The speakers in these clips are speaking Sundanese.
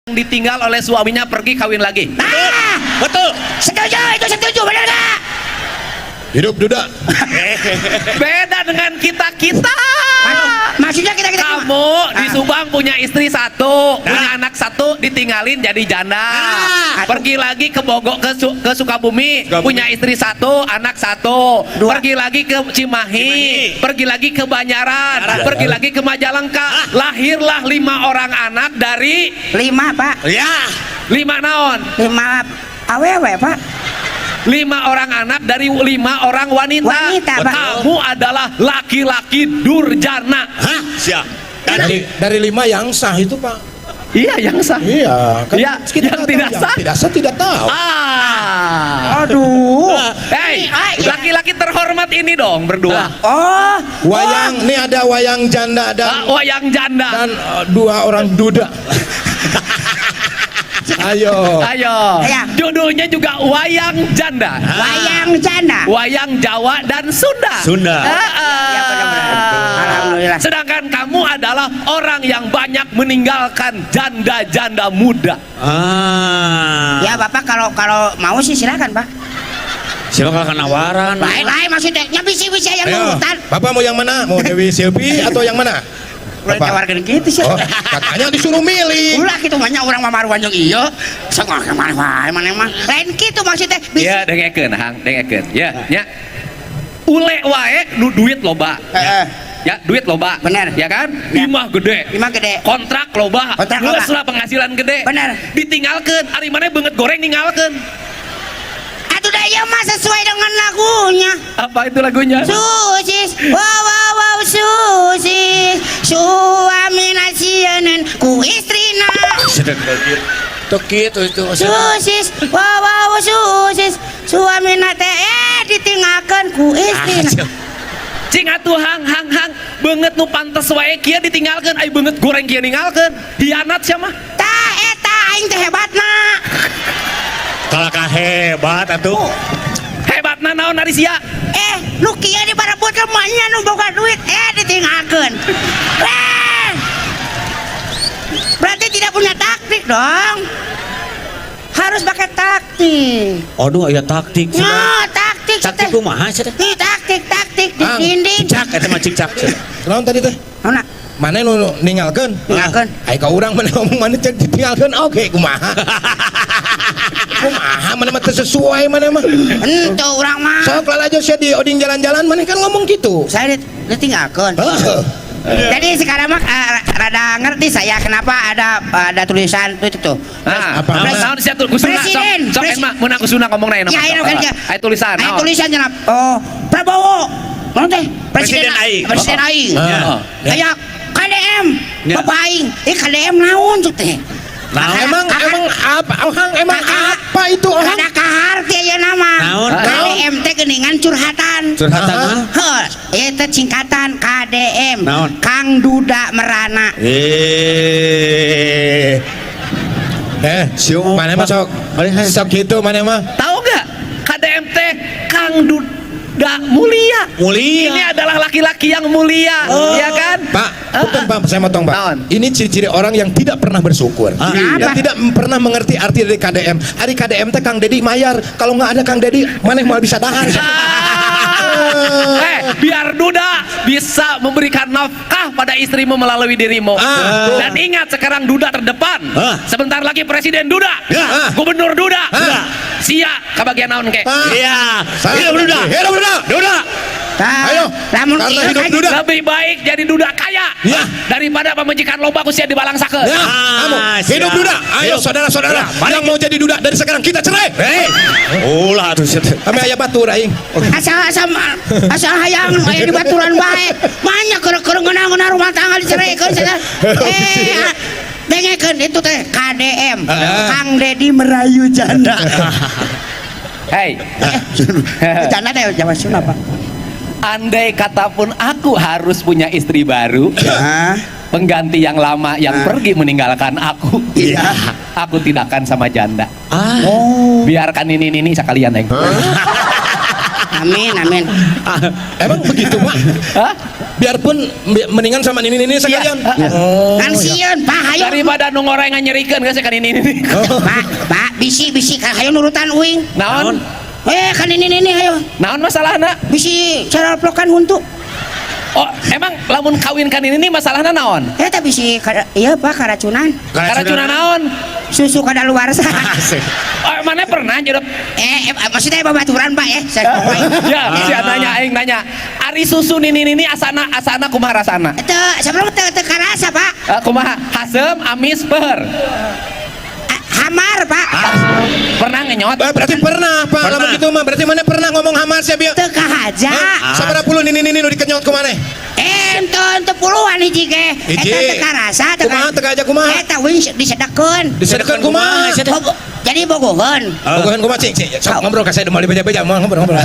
Ditinggal oleh suaminya pergi kawin lagi. Nah, Betul. Setuju, itu setuju, benar nggak? Hidup duda. Beda dengan kita kita. Maksudnya kita kita Kamu di Subang punya istri satu, punya anak satu, ditinggalin jadi janda. Ah. Pergi lagi ke Bogor, ke Sukabumi, Sukabumi. Punya istri satu, anak satu. Dua. Pergi lagi ke Cimahi, Cimahi. Pergi lagi ke Banjaran, Banjaran. Pergi lagi ke Majalengka. Lahirlah lima orang anak dari Lima, Pak. Ya. Lima naon? Lima awewe, Pak. Lima orang anak dari lima orang wanita. Wanita, Pak. Kamu adalah laki-laki durjana. Hah? Siap. Dan Dari lima yang sah itu, Pak. Iya, yang sah. Iya, kan Iya, kita yang nggak tahu. tidak Yang sah. tidak sah tidak tahu. Ah. Aduh. Hei, Ah, iya. laki-laki terhormat ini dong berdua. Oh. Wayang, ini ada wayang janda dan Ah, wayang janda. dan dua orang duda. Ayo. Ayo. Iya. Judulnya juga Wayang Janda. Wayang janda. Wayang Jawa dan Sunda. Sunda. Ah, ah. Iya, benar-benar. Alhamdulillah. Sedangkan kamu adalah orang yang banyak meninggalkan janda-janda muda. Ah. Ya, Bapak, kalau kalau mau sih silakan, Pak. Siapa kalau nawaran? Lain lain maksudnya, nya bisa-bisa yang Ayo. urutan. Bapak mau yang mana? Mau Dewi Silvi atau yang mana? Ulah Bapak. tawarkeun kitu sih. Oh, katanya disuruh milih. Ulah kitu mah nya urang mah maruan jeung ieu. Sok kemana wae maneh mah. Lain kitu maksudnya. Bisi. Ya, dengekeun, Hang, dengekeun. Ya, ya. Ule wae nu duit loba. Heeh. Ya, duit loba. Bener. Ya kan? Ya. Imah gede. Imah gede. Kontrak loba. Kontrak loba. Geus lah penghasilan gede. Bener. Ditinggalkeun, ari maneh beungeut goreng ninggalkeun. Atuh da ieu mah sesuai dengan lagunya. Apa itu lagunya? Susis, wow wow wow susis, suami nasieun ku istrina. Tuh gitu itu. Susis, wow wow susis, suami teh eh ditinggalkeun ku istrina. Cing atuh, Hang, Hang, Hang, beungeut nu pantes wae kieu ditinggalkeun, ai beungeut goreng kieu ninggalkeun. Hianat sia mah. Tah eta aing teh hebatna. Kalakah hebat atuh. Hebatna naon ari sia? Eh, nu kieu diparebutkeun mah nya nu boga duit eh ditinggalkeun. Eh. Berarti tidak punya taktik dong. Harus pakai taktik. Aduh, aya taktik. No, taktik. Taktik teh. kumaha sia teh? Nih taktik, taktik di Ang, dinding. Cicak eta mah cicak. Naon tadi teh? Naon? Mana nu ninggalkeun? Ninggalkeun. Ai ka urang mana ngomong mana cek ditinggalkeun oke kumaha? Kumaha mana mah teu sesuai mana mah. Ente urang mah. Sok aja sia di oding jalan-jalan mana kan ngomong gitu. Saya ditinggalkeun. Heeh. Jadi sekarang mah rada ngerti saya kenapa ada tulisan itu tuh. Nah, Apa? naon sia tuh kusuna sok Presiden, sok mah meunang kusuna ngomong na Ya, ayo kan. Aya tulisan. Aya Naon? tulisan cenah. Oh, Prabowo. Naon teh? Presiden aing. Presiden aing. Ah. Aya KDM. Ya. Bapak aing. Eh, KDM naon tuh teh? Naon? Emang emang apa Ohang, emang apa itu, Ohang? Kada kaharti aya nama. Naon? KDM teh geuningan curhatan. Curhatan mah? Heuh, eta singkatan KDM. Naon? Kang Duda Merana. Eh. Eh, mana mah sok sok gitu mana mah. Tahu nggak? KDM teh Kang Duda Mulia. Mulia. Ini adalah laki-laki yang mulia, ya kan? Pak, punten, Pak, saya motong, Pak. Naon? Ini ciri-ciri orang yang tidak pernah bersyukur. Ah. Yang Kenapa? tidak pernah mengerti arti dari KDM. Ari KDM teh Kang Dedi mayar. Kalau nggak ada Kang Dedi, mana mau bisa dahar? Ah. Eh, biar Duda bisa memberikan nafkah pada istrimu melalui dirimu. Ah. Dan ingat, sekarang Duda terdepan. Ah. Sebentar lagi Presiden Duda. Ya. Gubernur Duda. Ah. Sia kebagian naon ke? Ah. Iya. Saya Hidup Duda. Hidup Duda. Duda. Tah, Ayo, lamun karena kieu hidup kan- Duda. Lebih baik jadi duda kaya Ya. daripada pamajikan loba ku sia dibalangsakeun. Ya, Ah, kamu hidup siap. Duda. Ayo, Hidup. saudara-saudara Ya, mari yang mau jadi duda dari sekarang kita cerai. Hei. Ulah atuh sia teh. Kami aya batur aing. Asal asal asal hayang aya di baturan bae. Banyak keur-keur ngeunah-ngeunah rumah tangga diceraikeun cenah. Eh, dengekeun itu teh KDM. Ah. Kang Dedi merayu janda. Hei, Janda teh zaman Sunda, Pak. Andai kata pun aku harus punya istri baru, Hah? pengganti yang lama yang Ah. pergi meninggalkan aku, Iya. aku tidak akan sama janda. Ah. Oh. Biarkan ini sekalian, Neng. Amin, amin. Emang begitu, Pak? Hah? Biarpun mendingan sama nini-nini sekalian. Iya. Oh. Kan sieun, Pak, hayo. Daripada nu ngorengan nyerikeun geus kan ini. Pak, Pak, bisi bisi hayo nurutan uing. Naon? Eh, kan ini hayo. Naon masalahna? Bisi caraplokan huntu. Oh, emang lamun kawin kan ini masalahna naon? Eta bisi iya Pak karacunan. Karacunan naon? Susu kadaluarsa. Oh, mana pernah nyedot? Maksudnya babaturan Pak ya. Saya pokoknya. Ya, sia nanya aing nanya. Ari susu nini nini asana asana kumaha rasana? Teu, sebelum teu teu karasa Pak. Eh, kumaha? Haseum, amis, peur. Hamar Pak. Pernah ngenyot? Eh, berarti pernah, Pak. Pernah. Lamun gitu mah berarti mana pernah ngomong hamar sia bieu? Teu kahaja. Hah? Sabaraha puluh nini-nini nu dikenyot ku maneh? Eh, ente ente puluhan hiji ge. Hiji. Eta teu karasa teu Kumaha teu kahaja kumaha? Eta wing disedekeun. Disedekeun kumaha? Jadi bogoheun. Bogoheun kumaha cing cing. Sok ngobrol ka saya moal beja-beja, moal ngobrol ngobrol.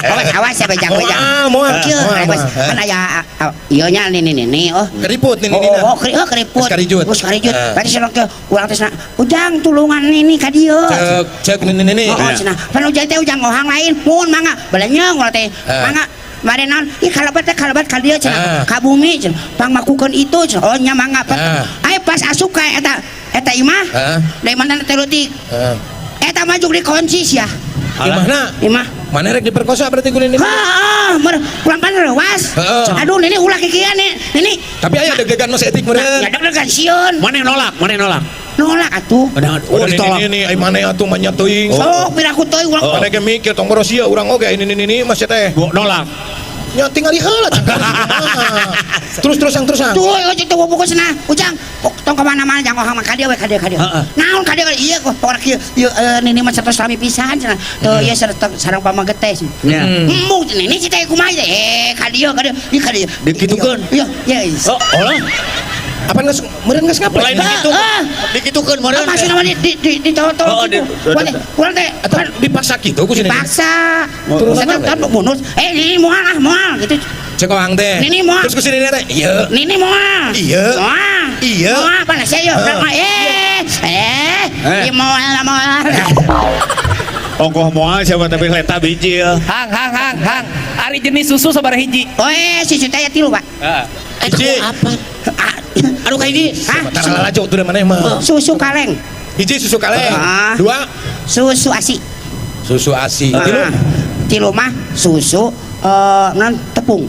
Awas awas ya bejang-bejang. Moal moal. Kieu, Moal, awas. moal. Kan aya ieu nya nini nini oh. Keriput nini nini. Oh, oh, keriput. Geus karijut. Geus karijut. Eh. Berarti cenah ke urang teh cenah, ujang tulungan nini ka dieu. Cek cek nini nini. Oh, oh cenah. Pan ujang teh ujang ohang lain, mun mangga belenyeng urang teh. Eh. Mangga mare naon? Ih kalabat teh kalabat ka dieu Eh. cenah. Ka bumi cenah. Pangmakukeun itu cenah. Oh nya mangga. Eh. Aya pas asup ka eta eta imah. Eh. Dari mana teh leutik. Heeh. Eta mah juk dikunci sia. Gimana? Imah. Mana rek diperkosa berarti ku nini? Heeh, mer kurang pan reuas. Heeh. Aduh nini ulah kikian nih. Nini. Tapi aya deg-degan mah saeutik Nah, meureun. ya deg-degan sieun. Mana yang nolak? Mana yang nolak? Nolak atuh. Udah, oh, ditolak. Ini ai maneh atuh mah nya teuing. Sok piraku teuing urang. Maneh ge mikir tong boros ieu urang oge ini ini ini masih teh. Gua nolak. Nya tingali heula. Terus terus ang terus ang. Tuh, euy teh buku cenah. Ujang, tong ka mana-mana jang ohang mah ka dieu we ka dieu ka dieu. Heeh. Naon ka dieu ieu kok pokona kieu ieu nini mah satos lami pisan cenah. Teu ieu sareng sareng pameget teh. Ya. Embung nini si teh kumaha teh? Eh ka dieu ka dieu. Ieu ka dieu. Dikitukeun. Iya, iya. Oh, olah. Apa geus meureun geus ngaplek? Lain dikitu. Ah. Dikitukeun meureun. Maksudna mah di di di ditolong Oh, gitu. di- Urang teh Atau dipaksa gitu ku sini. dipaksa. Terus Saya apa? kan bonus. Eh nini moal ah moal gitu. Cek ohang teh. Nini moal. Terus ku sini teh. Iya. Nini moal. Iya. Moal. Iya. Moal panas ya yo. Heeh. Urang mah eh Eh. ieu moal moal. Ongkoh moal siapa tapi leta bijil. Hang hang hang hang. Ari jenis susu sabaraha hiji? Oh, eh susu teh aya tilu, Pak. Heeh. Hiji. Apa? Ah, Aduh kayak ini. Hah? Tara lalajo tuh maneh mah. Susu kaleng, Hiji susu kaleng. Ah. Dua susu asi. susu asi. Tilu Ah. Tilu mah susu non tepung.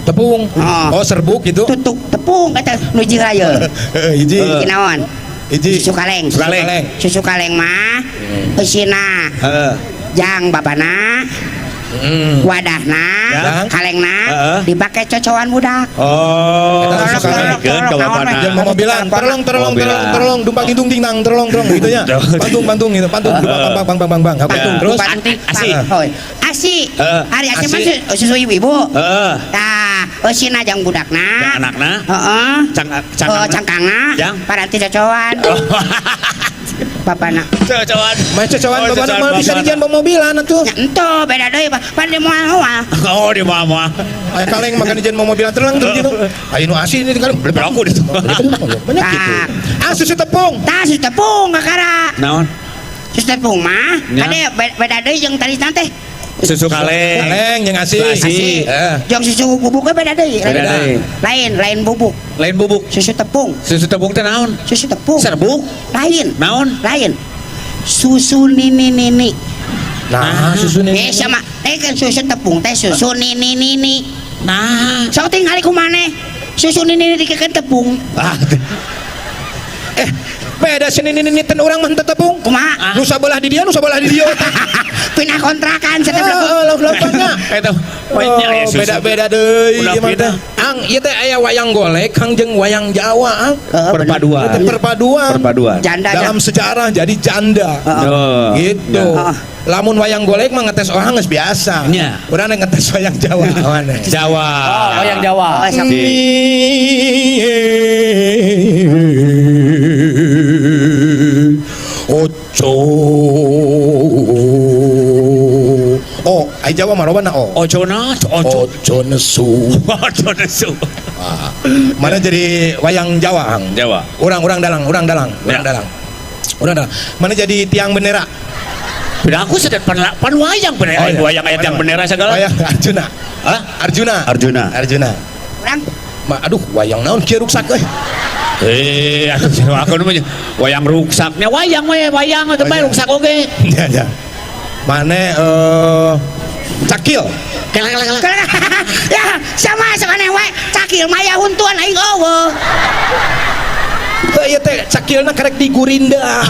tepung. Ah. Oh serbuk gitu. Tutuk tepung eta nu jira ye. Heeh, hiji. Hiji naon? Hiji. Susu kaleng. Susu kaleng. Susu kaleng mah eusina Heeh. jang bapana, wadahna, Jang. kalengna Heeh. dipake cocoan budak. Oh, Eta susu kaleng. Keun ka bapana. Jangan mau mobilan, terolong, terolong, terolong, terolong, dumpang dung ding nang, terolong, terolong gitu ya. Pantung, pantung gitu, pantung, bang, bang, bang, bang, bang. Oke, Pantung, terus pantung, Asi. Hoi. Asi. Heeh. Ari asi mah Asi. susu ibu-ibu. Heeh. Tah, eusina jang budakna. Jang anakna. Heeh. Cangkangna. Oh, cangkangna. Jang. Paranti cocoan. Bapana. Cocoan. Mah cocoan Oh, bapana cocoan mah bisa bapana. dijan mobilan atuh. Ya ento beda deui Pak. Pan di moal-moal. Oh, di moal-moal. Aya kaleng makan dijan mobilan terlang terus gitu. Ayo nu asi ini kaleng Berlaku di situ. Banyak gitu. Ah susu tepung. Tah susu tepung kakara. Naon? Susu tepung mah Ya. kade beda deui jeung tadi teh. Susu kaleng. Kaleng jeung asi. Asi. Eh. Jeung susu bubuknya beda deui. Beda deui. Lain, lain bubuk. Lain bubuk. Susu tepung, Susu tepung teh naon? susu tepung. Serbuk. Lain. Naon? Lain. Susu nini nini. Nah, susu Eh ini. sama eh kan susu tepung teh susu nini nini. Nah. Sok tingali kumaneh. Susu nini nini dikekeun tepung. Ah, Eh, beda sini ini ten urang mah teu tepung. Kumaha? Nu sabelah di dia, nu sabelah di dia. Pindah kontrakan sateh Heeh, lauk-lauknya. eta banyak ya Oh, susu. beda-beda deui Udah ieu mah pindah. teh. Ang, ieu teh aya wayang golek kang jeung wayang Jawa, ang. Perpaduan. Itu perpaduan. Perpaduan. Janda Dalam sejarah jadi janda. Oh. Gitu. Heeh. Lamun wayang golek mah ngetes orang geus biasa. Nya. Urang ngetes wayang Jawa awane. Jawa. Oh, wayang Jawa. Oh, sok. Ojo. Oh, ai Jawa mah robana oh. Ojo na, ojo. Ojo nesu. Ojo nesu. Mana jadi wayang Jawa, Hang? Jawa. Orang-orang dalang, orang dalang, orang Ya. dalang. Orang dalang. Mana jadi tiang bendera? Beda aku sedang pan, pan wayang pan Oh, iya. wayang ayat yang bendera segala. Wayang Arjuna. Hah? Arjuna. Arjuna. Arjuna. Urang Ma, aduh, wayang naon kieu ruksak euy. Eh, atuh aku namanya wayang ruksaknya wayang we wayang teu bae ruksak oge. Ya, ya. Mane cakil. Kela kela kela. Ya, sama sakaneh wae. Cakil mah aya huntuan aing eueuh. Heuh ieu teh cakilna karek digurinda.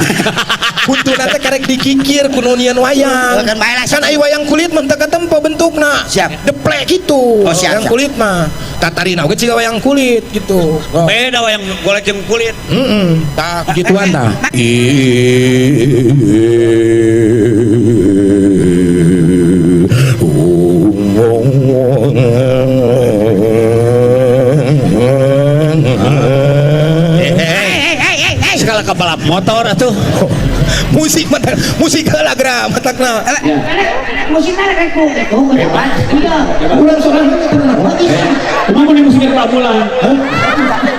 Huntuna teh karek dikikir ku nu nyieun wayang. Kan bae lah. Kan ai wayang kulit mah teu katempo bentukna. Siap. Deplek gitu. Oh, siap, wayang siap. kulit mah. Tatarina oge ciga wayang kulit gitu. Oh. Beda wayang golek jeung kulit. Heeh, tah gituan tah. Eh, eh, Hei, hei, hei, hei. Segala ke balap motor atuh. Musik mah musik heula geura matakna. Musiknya kayak ku gitu, kenapa? Iya. Urang sorangan teh tenang. Kumaha mun musiknya pamulan?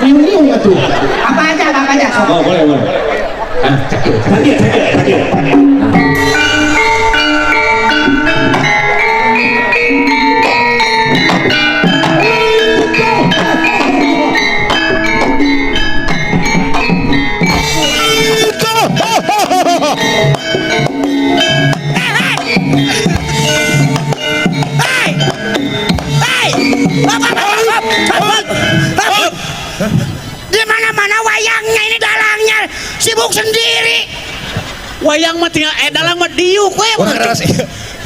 Riung-riung atuh. Apa aja, apa aja. Sok. Oh, boleh, boleh. Ah, cakil, cakil, cakil, cakil. Hei! Hei! Hop, hop, hop, hop, hop, hop, hop. Di mana-mana wayangnya ini dalangnya sibuk sendiri. Wayang mah tinggal dalang mah diuk we. Urang rasa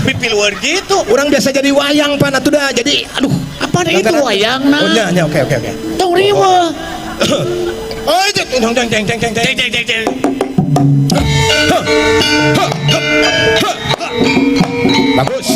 Pipiluar gitu. urang biasa jadi wayang pan atuh dah. Jadi aduh. Apa itu wayangna? Oh, nya, nya, oke oke oke. Tong riweuh. Oh, itu jeng jeng jeng jeng jeng. Ceng ceng ceng ceng. Bagus.